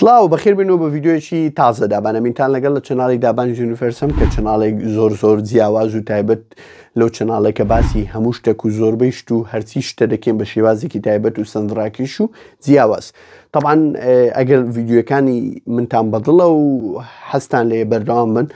سڵاو بەخێر بێنەوە بە ڤیدیۆیەکی تازە دابان ئەمینتان لەگەڵ لە channel ی دابان یونیڤەرسم کە channel ێک زۆر زۆر جیاواز و تایبەت لەو channel ێک کە باسی هەموو شتێک و زۆربەی شت و هەرچی شتە دەکەین بە شێوازێکی تایبەت و سەنجڕاکیش و جیاواز طبعا ئەگەر ڤیدیۆکانی منتان بەدڵە و حەزتان لێ بەردەوام بن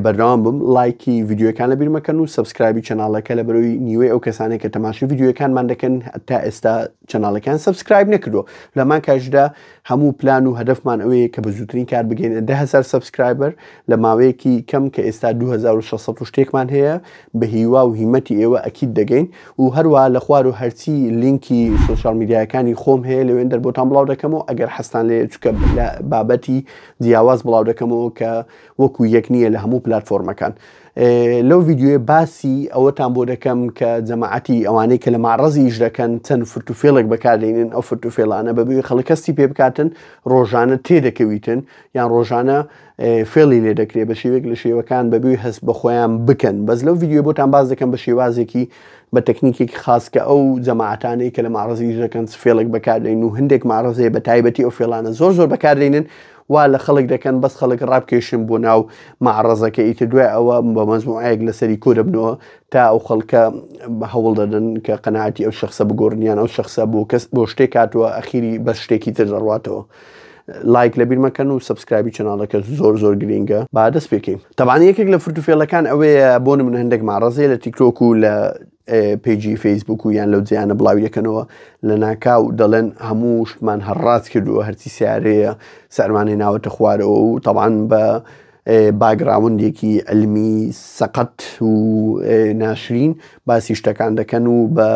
بەردەوام بم لایکی ڤیدیۆکان لە بیرمەکەن و subscribe ی channel ەکە لە بەرەوەی نیوەی ئەو کەسانێک کە تەماشی ڤیدیۆکانمان دەکەن تا ئێستا channel ەکان subscribe نەکردووە لەمان کاژدا هەموو پلان و هەدەفمان ئەوەیە کە بە زووترین کات بگەینە 10,000 subscriber لە ماوەیەکی کەم کە ئێستا 2600 و شتێکمان هەیە بە هیوا و هیمەتی ئێوە ئەکید دەگەین و هەروە لە خوار و هەرچی لینکی social media کانی خۆم هەیە لەوێن دەر بۆتان بڵاو دەکەمەوە ئەگەر حەزتان لێ چکە لە بابەتی جیاواز بڵاو دەکەمەوە کە وەکو یەک نییە لە هەموو پلتفۆرمەکان. لەو ڤیدیۆیە باسی ئەوەتان بۆ دەکەم کە جەماعەتی ئەوانەی کە لە مەعڕەزی ئیش دەکەن چەند فرتوفێڵێک بەکاردێنن ئەو فرتوفێڵانە بەبێ خەڵک هەستی پێ بکاتن ڕۆژانە تێدەکەویتن یان ڕۆژانە فێڵی لێ دەکرێت بە شێوەیەک لە شێوەکان بەبێ هەست بە خۆیان بکەن بەس لەو ڤیدیۆ بۆتان باس دەکەم بە شێوازێکی بە تەکنیکێکی خاص کە ئەو جەماعەتانەی کە لە مەعڕەزی ئیش دەکەن فێڵێک بەکاردێن و هەندێک مەعڕەزەیە بە تایبەتی ئەو فێڵانە زۆر زۆر بەکاردێنن وا لە خەڵک دەکەن بەس خەڵک ڕابکێشن بۆ ناو مەعڕەزەکە ئیتر دوای ئەوە بە مەجموعەیەک لەسەری کۆ دەبنەوە تا ئەو خەڵکە هەوڵ دەدەن کە قەناعەتی ئەو شخصە بگۆڕن یان ئەو شخصە بۆ کەس بۆ شتێک هاتووە ئەخیری بە شتێکی تر دەڕواتەوە لایک لەبیر مەکەن و subscribe ی channel ەکە زۆر زۆر گرینگە با دەست پێکەین تەبعەن یەکێک لە فرتوفێڵەکان ئەوەیە بۆ نمونە هەندێک مەعڕەزەیە لە تیکتۆک و لە page ی فەیسبوک و یان لەو جیانە بڵاوی دەکەنەوە لە ناکاو دەڵێن هەموو شتمان هەڕاج کردووە هەرچی سیارەیە سەرمانی ناوەتە خوارەوە و تەوان بە background ێکی علمی سەقەت و ناشرین باسی شتەکان دەکەن و بە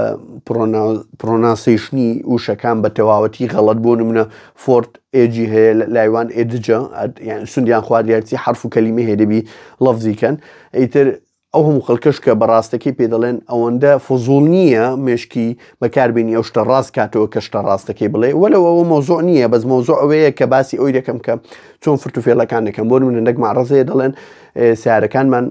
pronunciation ی وشەکان بە تەواوەتی غەڵت بۆ نمونە فۆرد ئێجی هەیە لایوان ئێدجە یان سندیان خواردیارچی حرف و کەلیمە هەیە دەبی لەفزیکەن ئیتر ئەو هەموو خەڵکەش کە بە ڕاستەکەی پێ دەڵێن ئەوەندە فزوڵ نییە مێشکی بەکاربێنی ئەو شتە ڕاست کاتەوە کە شتە ڕاستەکەی بڵێ وەلەو ئەوە مەوزوع نییە بەس مەوزوع ئەوەیە کە باسی ئەوی دەکەم کە چۆن فرتوفێڵەکان دەکەم بۆ نمونە نەک مەعڕەزەیە دەڵێن سیارەکانمان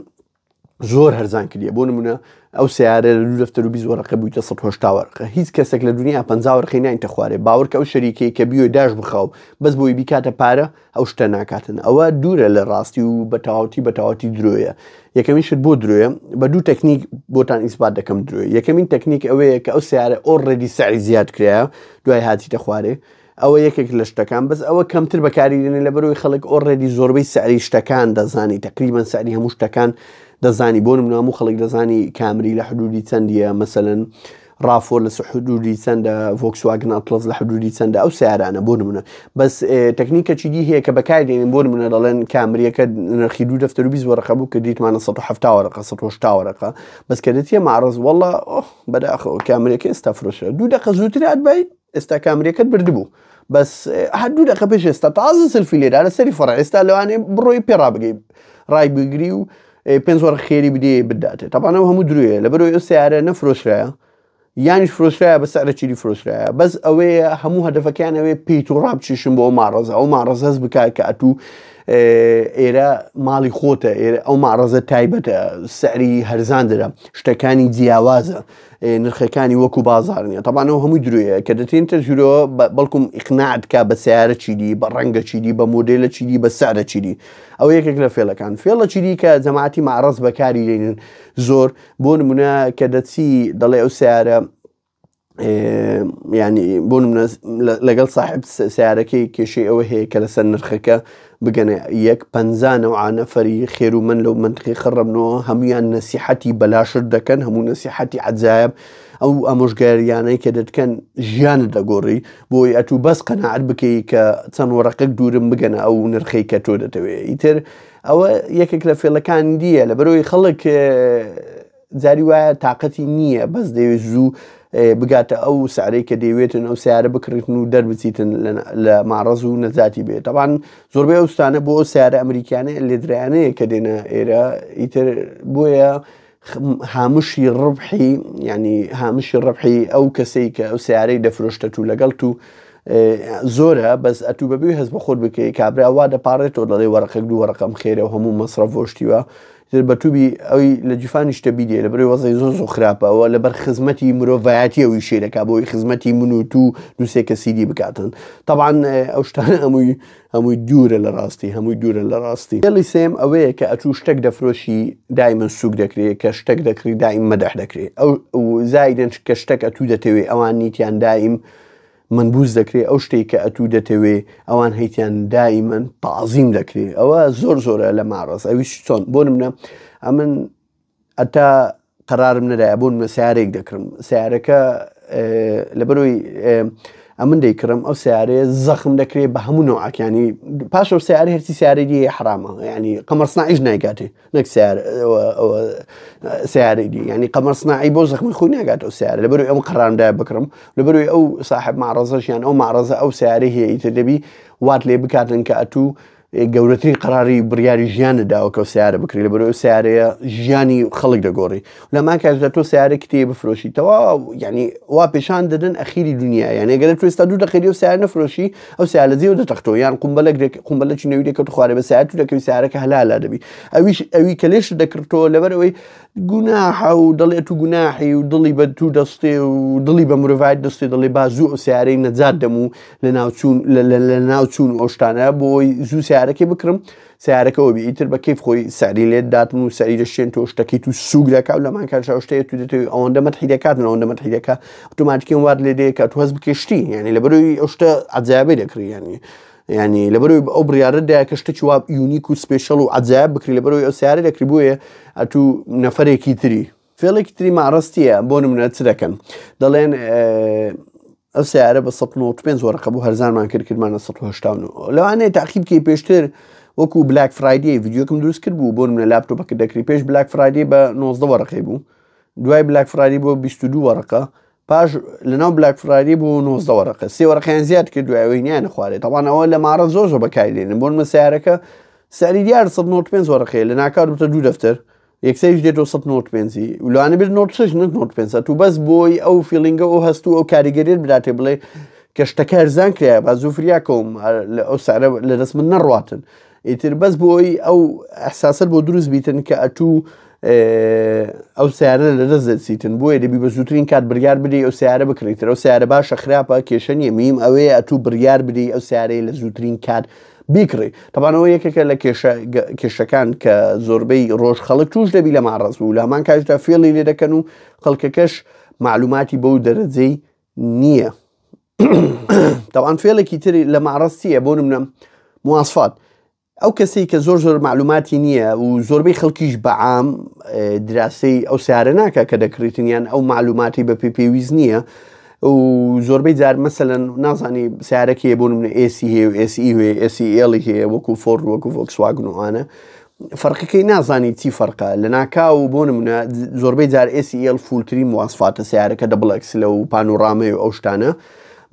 زۆر هەرزان کردیە بۆ نمونە ئەو سیارە لە دوو دەفتەر و 20 وەرەقە بوویتە 180 وەرقە هیچ کەسێک لە دنیا 50 وەرقەی ناینتە خوارێ باوەڕکە ئەو شەریکەی کە بیۆ داش بخاو بەس بۆی بیکاتە پارە ئەو شتە ناکاتن ئەوە دوورە لە ڕاستی و بە تەواوەتی بە تەواوەتی درۆیە یەکەمین شت بۆ درۆیە بە دوو تەکنیک بۆتان ئیسپات دەکەم درۆیە یەکەمین تەکنیک ئەوەیە کە ئەو سیارە already سعری زیاد کرایە دوای هاتیتە خوارێ ئەوە یەکێک لە شتەکان بەس ئەوە کەمتر بەکاری دێنێ لەبەرەوەی خەڵک already زۆربەی سعری شتەکان دەزانی تقریبا سعری هەموو شتەکان دەزانی بۆ نمونە هەموو خەڵک دەزانی کامری لە حدودی چەندیە مەسەلەن ڕافۆر لە حدودی چەندە ڤۆکسواگن ئەتڵەس لە حدودی چەندە ئەو سیارانە بۆ نمونە بەس تەکنیکە چیدی هەیە کە بەکاری دێنین بۆ نمونە دەڵێن کامریەکە نرخی دوو دەفتەر و 20 وەرەقە بوو کە دیتمانە 170 وەرەقە 180 وەرەقە بەس کە دەچیە معرض والله ئۆه بەداخەوە کامریەکە ئێستا فرۆشرا دوو دەقە زووتر هاتبای ئێستا کامریەکەت بردبوو بەس هەر دوو دەقە پێش ئێستا تازە سلفی لێدا لە سەری فەڕ ئێستا لەوانەیە بڕۆی پێ ڕابگەی ڕای بگری و پێنج وەرق خێری بدێ بداتێ تەبعەن ئەو هەموو درۆیە لەبەرەوەی ئەو سیارە نەفرۆشرایە یانیش فرۆشرایە بە سعرە چیری فرۆشرایە بەس ئەوەیە هەموو هەدەفەکەیان ئەوەیە پێی تو ڕابچیشن بۆ ئەو مەعڕەزە ئەو مەعڕەزە هەست بکات کە ئەتوو ئێرە ماڵی خۆتە ئێرە ئەو مەعڕەزە تایبەتە سعری هەرزان درە شتەکانی جیاوازە نرخەکانی وەکو بازار نیە تەبعەن ئەو هەمووی درۆیە کە دەتێنتە ژورەوە بەڵکم ئیقناعت کا بە سیارە چیدی بە ڕەنگە چیدی بە مۆدێلە چیدی بە سعرە چیدی ئەو یەکێک لە فێڵەکان فێڵە چیدی کە جەماعەتی مەعڕەز بەکاری دێنن زۆر بۆ نمونە کە دەچی دەڵێ ئەو سیارە ینی بۆ نمونە لەگەڵ ساحب سیارەکەی کێشەی ئەوە هەیە کە لەسەر نرخەکە بگەنە یەک 50 نەوعا نەفەری خێر و من لەو منتقی خڕبنەوە هەمویان نەسیحەتی بەلاشت دەکەن هەموو نەسیحەتی عەجایب ئەو ئامۆژگاریانەی کە دەتکەن ژیانت دەگۆڕی بۆی ئەتوو بەس قەناعەت بکەی کە چەند وەرەقێک دوورم بگەنە ئەو نرخەی کە تۆ دەتەوێ ئیتر ئەوە یەکێک لە فێڵەکان دیە لەبەرەوەی خەڵک جاری وایە تااقەتی نییە بەس دەوێت زوو بگاتە ئەو سارەی کە دەیوێتن ئەو سیارە بکڕیتن و دەربچیتن لە ماڕەز و نەجاتی بێت تەبان زۆربەی ئەو ستانە بۆ ئەو سیارە ئەمریکانە لێدرایانەیە کە دێنە ئێرە ئیتر بۆیە هامشی ڕبحی ینی هامشی ڕبحی ئەو کەسەی کە ئەو سیارەی دەفرۆشتە تو لەگەڵ تو زۆرە بەس ئەتوو بەبێ هەست بە خۆت بکەی کابرا وا دەپارێتەوە دەڵێ وەرەقێک دوو وەرەقەم خێرە و هەموو مەسرەف بۆ شتیوە. بە توبی ئەوی لە جیفانی شتە بیدێ لە بەرەی وەزعی زۆر زۆر خراپە ئەوە لەبەر خزمەتی مرۆڤایەتی ئەوی شێ دەکا بۆی خزمەتی من و تو دووسێ کەسی دی بکاتن طبعا ئەو شتانە هەمووی هەمووی دوورە لە ڕاستی هەمووی دوورە لە ڕاستی هێڵی سێم ئەوەیە کە ئەتوو شتێک دەفرۆشی دایمەن سوک دەکرێت کە شتێک دەکڕی دایم مەدح دەکرێت ئەو زایدن کە شتێک ئەتوو دەتەوێ ئەوان نیتیان دایم مەنبوز دەکرێ ئەو شتەی کە ئەتوو دەتەوێ ئەوان هەیتیان دایمەن تازیم دەکرێ ئەوە زۆر زۆرە لە ماڕەز ئەویش چۆن بۆ نمونە ئەمن ئەتا قەرارم نەدایە بۆ نمونە سیارێک دەکڕم سیارەکە لەبەرەوەی ئەمن دەیکڕم ئەو سیارەیە زەخم دەکرێت بە هەموو نەوعەکانی پاش ئەو سیارە هەرچی سیارەی دی حرامە ینی قەمەر سناعیش نایگاتێ نەک سیارەی دی ینی قەمەر سناعی بۆ زەخمی خۆی ناگات ئەو سیارە لەبەرەوەی ئەم قەرارمدا بکڕم لەبەرەوەی ئەو ساحب معرەزەش یان ئەو معرەزە ئەو سیارەی هەیە ئیتر دەبی وات لێ بکاتن کە ئەتوو گەورەترین قەراری بڕیاری ژیانت داوە کە سیارە بکری لە بەرەوە سیارەیە ژیانی خەڵک دەگۆڕی لەمان کاتدا تۆ سیارە کتێ بفرۆشی تەوا یعنی وا پێشان دەدەن ئەخیری دنیا یعنی گەر تۆ ئێستا دوو دەقەی و سیارە نەفرۆشی ئەو سیارە لە جێوە دەتەختەوە یان قومبەلەک قومبەلەکی نەوی دەکەوت خوارێ بە سیارە تو دەکەوی سیارەکە هەلالا دەبی ئەویش ئەوی کە لێش دەکردەوە لەبەر ئەوەی گوناحە و دەڵێ تو گوناحی و دڵی بە تو دەستێ و دڵی بە مرۆڤایت دەستێ دەڵێ با زوو ئەو سیارەی نەجات دەم و لە ناوچوون لە ناوچوون و ئەو شتانە بۆی زوو سیارەکەی بکڕم سیارەکەەوە بی ئیتر بە کەیف خۆی سەری لێت داتن و سەری دەشێن تۆ شتەکەی تو سوک دەکا و لەمان کاتژا شتەیە تو دەتەوێت ئەوەندە مەتحی دەکات ئەوەندە مەتحی دەکا ئۆتۆماتیکیان وات لێ دێ کە تو هەست بکەی شتی یعنی لەبەرەوەی ئەو شتە عەجابەی دەکڕی یعنی یعنی لەبەرەوەی ئەو بڕیارە دایە کە شتێکی وا unique و special و عەجایب بکری لەبەرەوەی ئەو سیارە دەکری بۆیە ئەتوو نەفەرێکی تری فێڵێکی تری ماڕەستیە بۆ نمونە چ دەکەن دەڵێن ئەو سیارە بە 195 وەرەقە بوو هەرزانمان کرد کردمانە 189 لەوانەیە تاقی بکەی پێشتر وەکو Black Friday ڤیدیۆکم دروست کرد بوو بۆ نمونە لاپتۆپەکە دەکری پێش Black Friday بە 19 وەرەقەی بوو دوای Black Friday بۆ 22 وەرەقە پاش لەناو Black Friday بۆ 19 وەرەقە سێ وەرەقەیان زیاد کرد دوای ئەوەی نیانە خوارێ تەوان ئەوە لە ماڕە زۆر زۆر بەکاری دێنن بۆ نمونە سیارەکە سعری دیار 195 وەرەقەیە لە ناکاو دەبتە دوو دەفتەر یەکسەریش دێتەوە 195 و لەوانە بێت 96 نەک 95 تو بەس بۆی ئەو feeling ە ئەو هەست و ئەو کاریگەریت بداتێ بڵێ کە شتەکە هەرزان کرایە با زوو فریا کەوم ئەو سعرە لە دەست من نەڕواتن ئیتر بەس بۆی ئەو ئەحساسەت بۆ دروست بیتن کە ئەتوو ئەو سیارە لە دەست دەچیتن بۆیە دەبی بە زووترین کات بڕیار بدەی ئەو سیارە بکڕیتر ئەو سیارە باشە خراپە کێشە نییە میم ئەوەیە ئەتوو بڕیار بدەی ئەو سیارەی لە زووترین کات بیکڕی تەبعەن ئەوە یەکێکە لە کێشە کێشەکان کە زۆربەی ڕۆژ خەڵک توش دەبی لە ماڕەز و لە هەمان کاتدا فێڵی لێ دەکەن و خەڵکەکەش معلوماتی بەو دەرەجەی نییە تەوان فێڵێکی تری لە ماڕەستیە بۆ نمونە مواسفات ئەو کەسەی کە زۆر زۆر معلوماتی نییە و زۆربەی خەڵکیش بەعام دراسی ئەو سیارە ناکە کە دەکڕیتن یان ئەو معلوماتی بە پێ پێویست نییە و زۆربەی جار مەسەلەن نازانی سیارەکەی بۆ نمونە SE هەیە و SE هەیە SE L ی هەیە وەکو فۆرد وەکو ڤۆکسواگن و ئەوانە فەرقەکەی نازانی چی فەرقە لە ناکاو بۆ نمونە زۆربەی جار SE L full ترین مواسفاتە سیارەکە double axle ە و پانۆرامەی و ئەو شتانە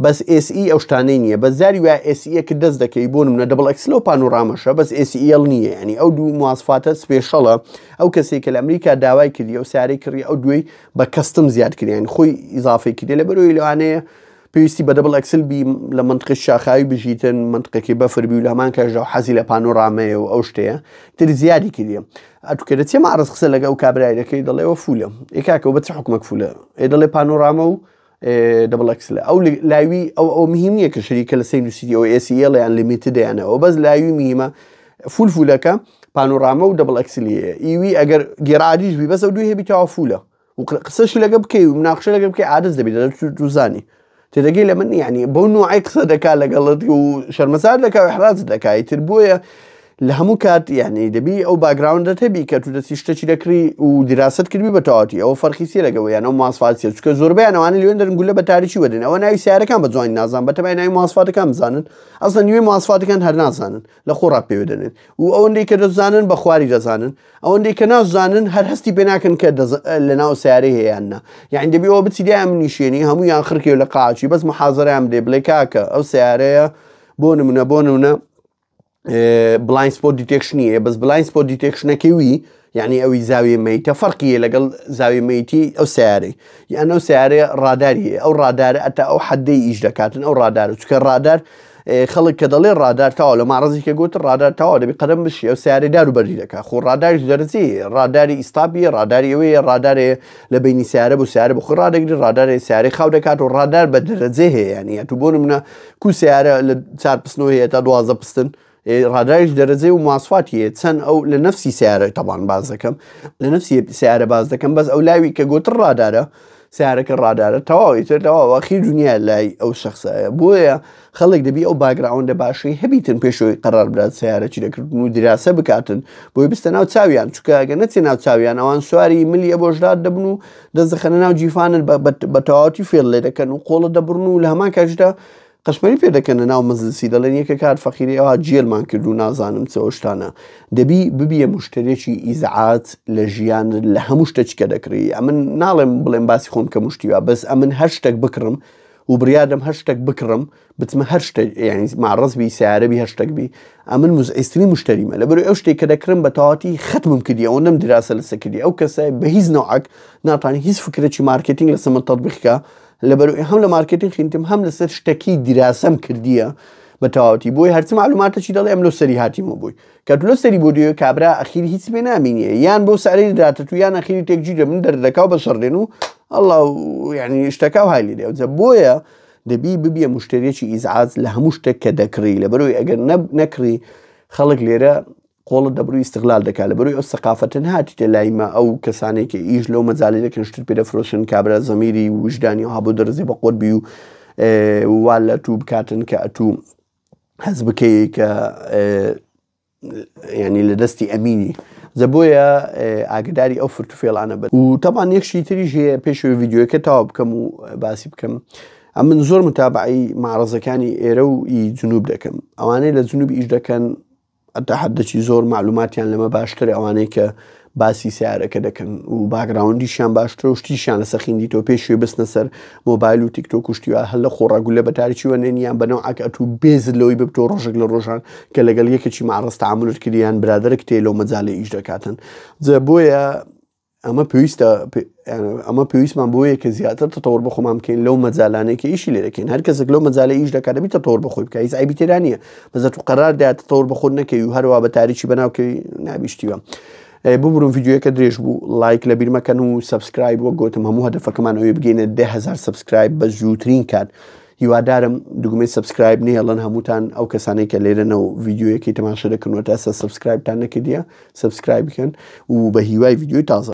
بەس SE ئەو شتانەی نییە بەس جاری وایە SE یەکت دەست دەکەی بۆ نمونە double axle ە و پانۆرامەشە بەس SE L نییە ینی ئەو دوو مواسفاتە special ە ئەو کەسێک کە لە ئەمریکا داوای کردی ئەو سیارەی کڕی ئەو دوێی بە custom زیاد کریان خۆی ئیزافەی کردی لە بەرەوەی لەوانەیە پێویستی بە double axle بی لە منطقی شاخاوی بژیتن منطقەکەی بەفر بی و لە هەمان کاتدا حەزی لە پانۆرامەیە و ئەو شتەیە تر زیادی کردیە ئەتو کە دەچێ مەعرەز قسە لەگە ئەو کابرای دەکەی دەڵێەوە full ە ئێ کاکەوە بە چ حکومەک full ە ئێ دەڵێ پانۆرامە و double axle ە ئەو لاوی ئەو ئەو مهم نییە کە شەریکە لە سەی نووسیدی ئەو SE L یان limited یانەوە بەس لاوی مهمە full full ەکە پانۆرامە و double axle ی هەیە ئیوی ئەگەر گێرادیش بی بەس ئەو دوی هەبی تاوا full ە و قسەشی لەگە بکەی و مناقشە لەگە بکەی عادز دەبی دوزانی تێدەگەی لە من یعنی بەو نوعی قسە دەکا لەگەڵت و شەرمەزار دەکا و احراج دەکا ئیتر بۆیە لە هەموو کات یعنی دەبی ئەو background ەت هەبی کە تو دەچی شتێکی دەکری و دیراست کردبی بە تەواوەتی ئەوە فەرقی چیە لەگەڵ یان ئەو مواسفات چیە چونکە زۆربەیان ئەوانە لەوێن دەرن گولە بە تاریکی وەدەن ئەوە ناوی سیارەکان بە جوانی نازان بە تەمای ناوی مواسفاتەکان بزانن ئەسڵەن نیوەی مواسفاتەکان هەر نازانن لە خۆڕا پێوە دەنێن و ئەوەندەی کە دەزانن بە خواری دەزانن ئەوەندەی کە نازانن هەر هەستی پێ ناکەن کە لە ناو سیارەی هەیە یان نا یعنی دەبی ئەوە بچی دایان بنیشێنی هەموویان خڕکێ لە قاچی بەس محازەرەیان بدەی بڵێ کاکە ئەو سیارەیە بۆ نمونە بۆ نمونە blind spot detection ی هەیە بەس blind spot detection ەکەی وی یعنی ئەوی زاویە مەیتە فەرقیە لەگەڵ زاویە مەیتی ئەو سیارەی یان ئەو سیارەیە ڕاداری هەیە ئەو ڕادارە ئەتا ئەو حەدەی ئیش دەکاتن ئەو ڕادارە چکە ڕادار خەڵک کە دەڵێ ڕادار تەواو لە ماڕەزی کە گوت ڕادار تەواو دەبی قەدەم بشی ئەو سیارەی دار و بەردی دەکا خۆ ڕاداریش دەرزی ڕاداری ئیستابی ڕاداری ئەوەیە ڕادارێ لە بینی سیارە بۆ سیارە بخۆی ڕادەگری ڕادارێ سیارەی خاو دەکات و ڕادار بە دەرەجێ هەیە ینی ئەتو بۆ نمونە کو سیارە لە چار پستنەوە هەیە تا 12 پستن ڕاداریش دەرەجەی و مواسفاتی هەیە چەند ئەو لە نەفسی سیارە تەبان باز دەکەم لە نەفسی سیارە باز دەکەم بەس ئەو لاوی کە گوتر ڕادارە سیارەکە ڕادارە تەواو ئیتر تەواو ئەخیر دنیا لای ئەو شخصەیە بۆیە خەڵک دەبی ئەو background ە باشەی هەبیتن پێشەوەی قەرار بدات سیارەی دەکردن و دراسە بکاتن بۆی بستە ناو چاویان چونکە ئەگەر نەچێ ناو چاویان ئەوان سواری ملی ئەبۆژدار دەبن و دەست دەخەنە ناو جیفانت بە تەواوەتی فێڵ لێ دەکەن و قۆڵە دەبڕن و لە هەمان کاتیشدا قەشمەری پێ دەکەنە ناو مەجلسی دەڵێن یەکە کار فەقیری ئەوها جێلمان کرد و نازانم چ ئەو شتانە دەبی ببیە مشتریەکی ئیزعات لە ژیان لە هەموو شتێکی کە دەکڕی ئەمن ناڵێم بڵێم باسی خۆم کە مشتیوا بەس ئەمن هەر شتێک بکڕم و بڕیاردەم هەر شتێک بکڕم بچمە هەر شتێک یعنی معرض بی سیارە بی هەر شتێک بی ئەمن مزعیزترین مشتریمە لەبەر ئەو شتێک کە دەکڕم بە تەواوەتی ختمم کردی ئەوەندەم دراسە لەسەر کردی ئەو کەسە بە هیچ نەوعەک ناتوانێت هیچ فکرێکی مارکێتینگ لەسەر من تەطبیق کە لەبەر هەم لە مارکێتینگ خینتم هەم لەسەر شتەکی دیراسەم کردیە بە تەواوەتی بۆی هەرچ معلوماتەکی دەڵێ ئەم لۆ سەری هاتیمەوە بۆی کە لۆ سەری بۆ دوێ کابرا ئەخیری هیچ پێ نامینیە یان بۆ سەری داتە تو یان ئەخیری تێکجی دە من دەردەکاو بە شەڕ دێن و ئەڵا یعنی شتەکە و های لێ دێ بۆیە دەبی ببیە مشتریەکی ئیزعاج لە هەموو شتێک کە دەکڕی لەبەرەوەی ئەگەر نەکڕی خەڵک لێرە قۆڵت دەبڕی ئیستغلال دەکا لەبەرەوەی ئەو سەقافەتە نەهاتیتە لای مە ئەو کەسانەی کە ئیش لەو مەجالی دەکەن شتت پێ دەفرۆشن کابرا زەمیری وژدانی و هەبوو دەرزی بە قۆت بی و وا لە تو بکاتن کە ئەتوو هەز بکەی کە ینی لە دەستی ئەمینی زە بۆیە ئاگداری ئەو فرت و فێڵانە بن و تەبان یەکشی تریش هەیە پێشەوەی ڤیددیوەکە تاوا بکەم و باسی بکەم ئەمن زۆر متابعی معرەزەکانی ئێرە و ئی جنوب دەکەم ئەوانەی لە جنوب ئیش دەکەن ئەتا حەدەکی زۆر مەعلوماتیان لەمە باشترە ئەوانەی کە باسی سیارەکە دەکەن و background یشیان باشترە و شتیشیان لەسەر خیندیتەوە پێشوێ بستنە سەر مۆبایل و تیکتۆک و شتیوا هەر لە خۆڕا گولە بە تاریکی وەنێن یان بە نەوعەک ئەتوو بێزت لەوەی ببتۆ ڕۆژێک لە ڕۆژان کە لەگەڵ یەکێکی معرەز تەعامولت کردی یان برادەرێک تێ لەو مەجالە ئیش دەکاتن جا بۆیە ئەمە پێویستە ئەمە پێویستمان بۆیە کە زیاتر تەتەوەر بە خۆمان بکەین لەو مەجالانەی کە ئیشی لێ دەکەین هەر کەسێک لەو مەجالە ئیش دەکات دەبی تەتەوەر بە خۆی بکە هیچ عیبی تێدا نییە بەس تو قەرار دا تەتەوەر بە خۆت نەکەی و هەروە بە تاریکی بەناوکەی نابیشتیوە ببورن ڤیدیۆیەکە درێژ بوو لایک لە بیر مەکەن و subscribe وەک گوتم هەموو هەدەفەکەمان ئەوەی بگەینە 10000 subscribe بە زووترین کات هیوادارم دوگمەی subscribe نەهێڵن هەمووتان ئەو کەسانەی کە لێرەنە و ڤیدیۆیەکەی تەماشا دەکەن و تا ئێستا subscribe تان نەکردیە subscribe بکەن و بە هیوای ڤیدیۆی تازە.